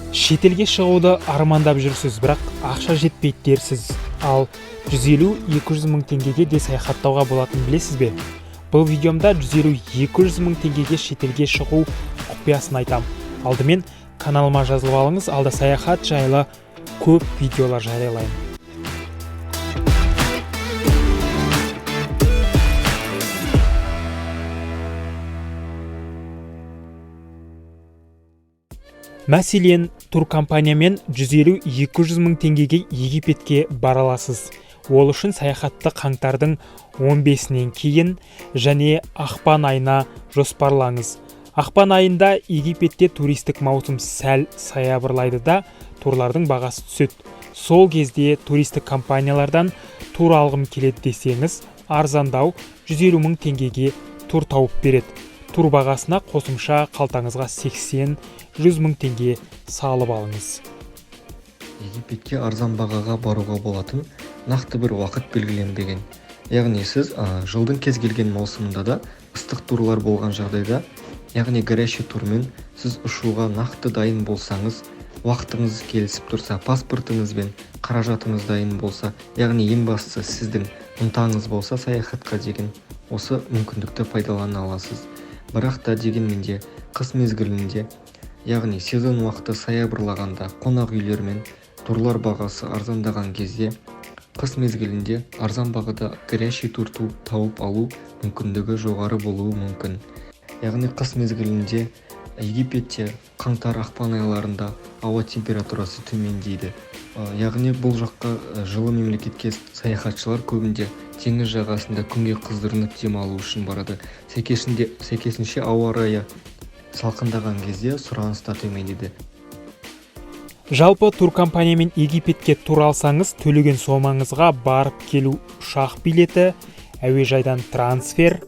Шетелге шығуды армандап жүрсіз, бірақ ақша жетпейді дерсіз. Ал 150-200 мың теңгеге де саяхаттауға болатынын білесіз бе? Бұл видеомда 150-200 мың теңгеге шетелге шығу құпиясын айтам. Алдымен каналыма жазылып алыңыз, алда саяхат жайлы көп видеолар жариялаймын. Мәселен, туркомпаниямен 150-200 мың теңгеге Египетке бара аласыз. Ол үшін саяхатты қаңтардың 15-інен кейін және ақпан айына жоспарлаңыз. Ақпан айында Египетте туристік маусым сәл саябырлайды да, турлардың бағасы түседі. Сол кезде туристік компаниялардан тур алғым келеді десеңіз, арзандау 150 мың теңгеге тур тауып береді. Тур бағасына қосымша қалтаңызға 80-100 мың теңге салып алыңыз. Египетке арзан бағаға баруға болатын нақты бір уақыт белгіленбеген. Яғни сіз жылдың кез келген маусымында да ыстық турлар болған жағдайда, яғни горящий турмен сіз ұшуға нақты дайын болсаңыз, уақытыңыз келісіп тұрса, паспортыңыз бен қаражатыңыз дайын болса, яғни ең бастысы сіздің ынтаңыз болса саяхатқа деген, осы мүмкіндікті пайдалана аласыз. Бірақ та дегенмен де қыс мезгілінде, яғни сезон уақыты саябырлағанда, қонақ үйлер мен турлар бағасы арзандаған кезде, қыс мезгілінде арзан бағада горящий тур тауып алу мүмкіндігі жоғары болуы мүмкін. Яғни қыс мезгілінде Египетте қаңтар, ақпан айларында ауа температурасы төмендейді. Яғни бұл жаққа, жылы мемлекетке саяхатшылар көбінде теңіз жағасында күнге қыздырынып демалу үшін барады. Сәйкесінше ауа райы салқындаған кезде сұраныс та төмендейді. Жалпы туркомпаниямен Египетке тур алсаңыз, төлеген сомаңызға барып келу ұшақ билеті, әуежайдан трансфер,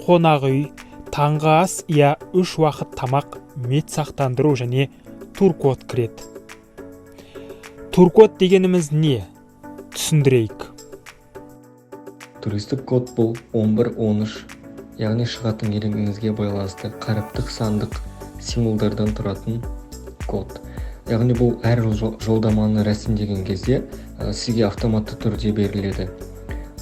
қонақ үй, таңғы ас, я үш уақыт тамақ, медсақтандыру және туркод кіреді. Туркод дегеніміз не? Түсіндірейік. Туристік код бұл 11-13, яғни шығатын еліңізге байланысты қаріптік сандық символдардан тұратын код. Яғни бұл әр жолдаманы рәсімдеген кезде сізге автоматты түрде беріледі.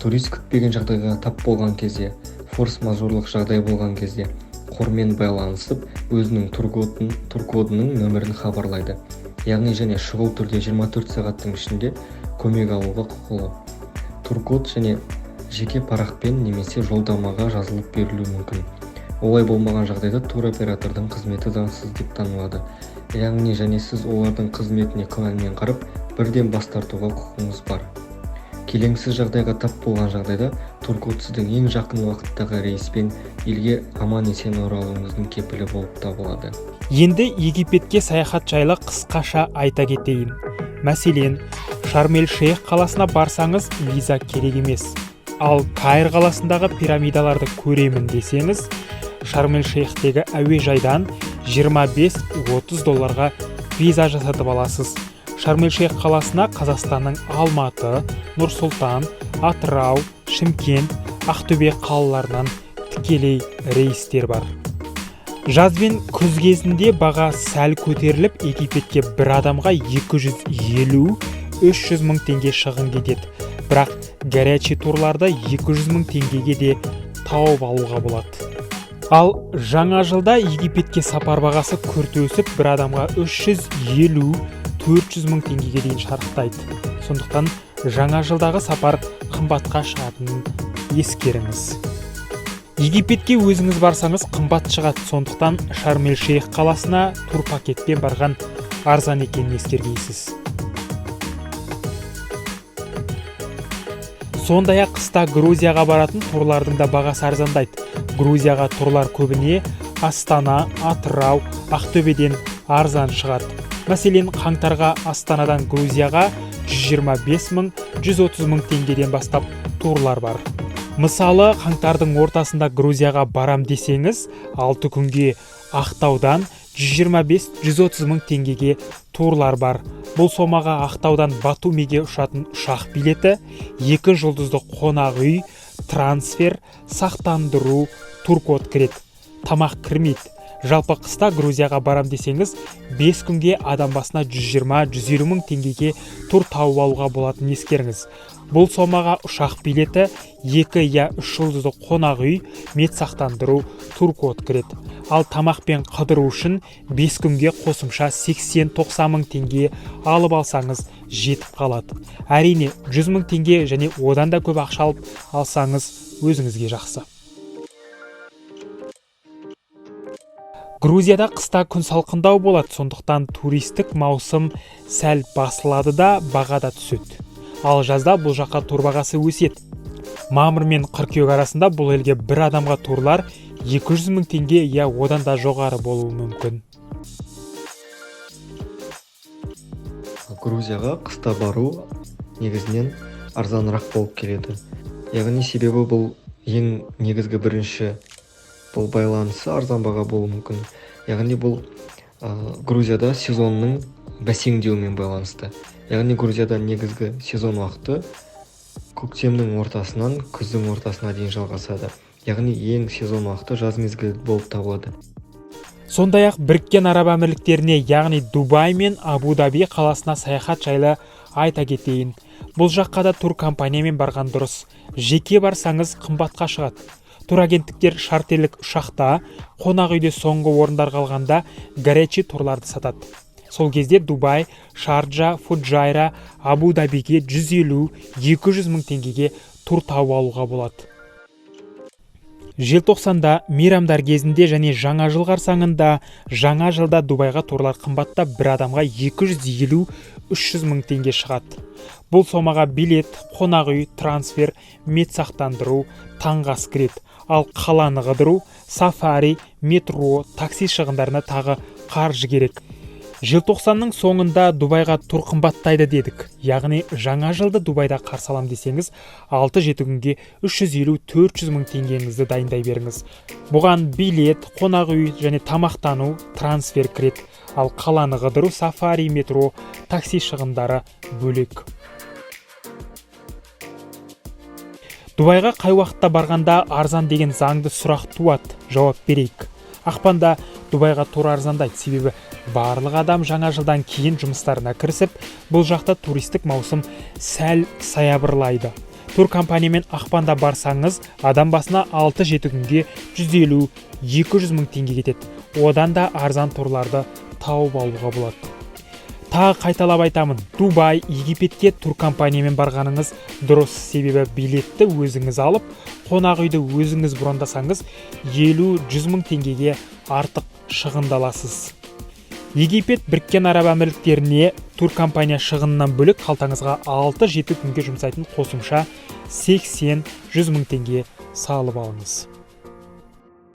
Турист күтпеген жағдайға тап болған кезде, форс-мажорлық жағдай болған кезде қормен байланысып, өзінің туркодының нөмірін хабарлайды. Яғни және шұғыл түрде 24 сағаттың ішінде көмек алуға құқылы. Туркод және жеке парақпен немесе жолдамаға жазылып берілуі мүмкін. Олай болмаған жағдайда туроператордың қызметі заңсыз деп танылады. Яғни және сіз олардың қызметіне күмәнмен қарап, бірден бас тартуға құқығыңыз бар. Келеңсіз жағдайға тап болған жағдайда туркод сіздің ең жақын уақыттағы рейспен елге аман-есен оралуыңыздың кепілі болып табылады. Енді Египетке саяхат жайлы қысқаша айта кетейін. Мәселен, Шарм-эль-Шейх қаласына барсаңыз, виза керек емес. Ал Каир қаласындағы пирамидаларды көремін десеңіз, Шарм-эль-Шейхтегі әуежайдан 25-30 долларға виза жасатып аласыз. Шарм-эль-Шейх қаласына Қазақстанның Алматы, Нұр-Сұлтан, Атырау, Шымкент, Ақтөбе қалаларынан тікелей рейстер бар. Жаз бен күз кезінде баға сәл көтеріліп, Египетке бір адамға 250-300 мың теңге шығын кетеді. Бірақ горячий турларды 200 мың теңгеге де тауып алуға болады. Ал жаңа жылда Египетке сапар бағасы күрт өсіп, бір адамға 350-400 мың теңгеге дейін шарықтайды. Сондықтан жаңа жылдағы сапар қымбатқа шығатынын ескеріңіз. Египетке өзіңіз барсаңыз қымбат шығады, сондықтан Шарм-эль-Шейх қаласына турпакетпен барған арзан екенін ескергейсіз. Сондай-ақ қыста Грузияға баратын турлардың да бағасы арзандайды. Грузияға турлар көбіне Астана, Атырау, Ақтөбеден арзан шығады. Мәселен, қаңтарға Астанадан Грузияға 125 мың, 130 мың теңгеден бастап турлар бар. Мысалы, қаңтардың ортасында Грузияға барам десеңіз, 6 күнге Ақтаудан 125-130 мың теңгеге турлар бар. Бұл сомаға Ақтаудан Батумиге ұшатын ұшақ билеті, 2 жұлдызды қонақ үй, трансфер, сақтандыру, туркод кіреді. Тамақ кірмейді. Жалпы қыста Грузияға барам десеңіз, 5 күнге адам басына 120-150 мың теңгеге тур тауып алуға болатынын ескеріңіз. Бұл сомаға ұшақ билеті, 2 я 3 жұлдызды қонақ үй, медсақтандыру, туркод кіреді. Ал тамақ пен қыдыру үшін 5 күнге қосымша 80-90 мың теңге алып алсаңыз жетіп қалады. Әрине, 100 мың теңге және одан да көп ақша алып алсаңыз өзіңізге жақсы. Грузияда қыста күн салқындау болады, сондықтан туристік маусым сәл басылады да, баға да түседі. Ал жазда бұл жаққа тур бағасы өседі. Мамыр мен қыркүйек арасында бұл елге бір адамға турлар 200 мың теңге я одан да жоғары болуы мүмкін. Грузияға қыста бару негізінен арзанырақ болып келеді. Яғни себебі бұл ең негізгі бірінші бұл байланысы арзан баға болуы мүмкін. Яғни бұл Грузияда сезонның бәсеңдеуімен байланысты. Яғни Грузияда негізгі сезон уақыты көктемнің ортасынан күздің ортасына дейін жалғасады. Яғни ең сезон уақыты жаз мезгілі болып табылады. Сондай-ақ Біріккен Араб Әмірліктеріне, яғни Дубай мен Абу-Даби қаласына саяхат жайлы айта кетейін. Бұл жаққа да тур компаниямен барған дұрыс. Жеке барсаңыз қымбатқа шығады. Турагенттіктер шартерлік ұшақта, қонақ үйде соңғы орындар қалғанда горячий турларды сатады. Сол кезде Дубай, Шарджа, Фуджайра, Абу-Дабиге 150-200 мың теңгеге тур тауып алуға болады. Желтоқсанда, мейрамдар кезінде және жаңа жыл қарсаңында, жаңа жылда Дубайға турлар қымбаттап, бір адамға 250-300 мың теңге шығады. Бұл сомаға билет, қонақ үй, трансфер, медсақтандыру, таңғы ас кіреді. Ал қаланы қыдыру, сафари, метро, такси шығындарына тағы қаржы керек. Желтоқсанның соңында Дубайға тур қымбаттайды дедік. Яғни жаңа жылды Дубайда қарсы алам десеңіз, 6-7 күнге 350-400 мың теңгеңізді дайындай беріңіз. Бұған билет, қонақ үй және тамақтану, трансфер кіреді. Ал қаланы қыдыру, сафари, метро, такси шығындары бөлек. Дубайға қай уақытта барғанда арзан деген заңды сұрақ туады, жауап берейік. Ақпанда Дубайға тур арзандайды, себебі барлық адам жаңа жылдан кейін жұмыстарына кірісіп, бұл жақта туристік маусым сәл саябырлайды. Тур компаниямен ақпанда барсаңыз, адам басына 6-7 күнге 150-200 мың теңге кетеді. Одан да арзан турларды тауып алуға болады. Тағы қайталап айтамын, Дубай, Египетке туркомпаниямен барғаныңыз дұрыс, себебі билетті өзіңіз алып, қонақ үйді өзіңіз брондасаңыз, 50-100 мың теңгеге артық шығындаласыз. Египет, Біріккен Араб Әмірліктеріне туркомпания шығынынан бөлек қалтаңызға 6-7 күнге жұмсайтын қосымша 80-100 мың теңге салып алыңыз.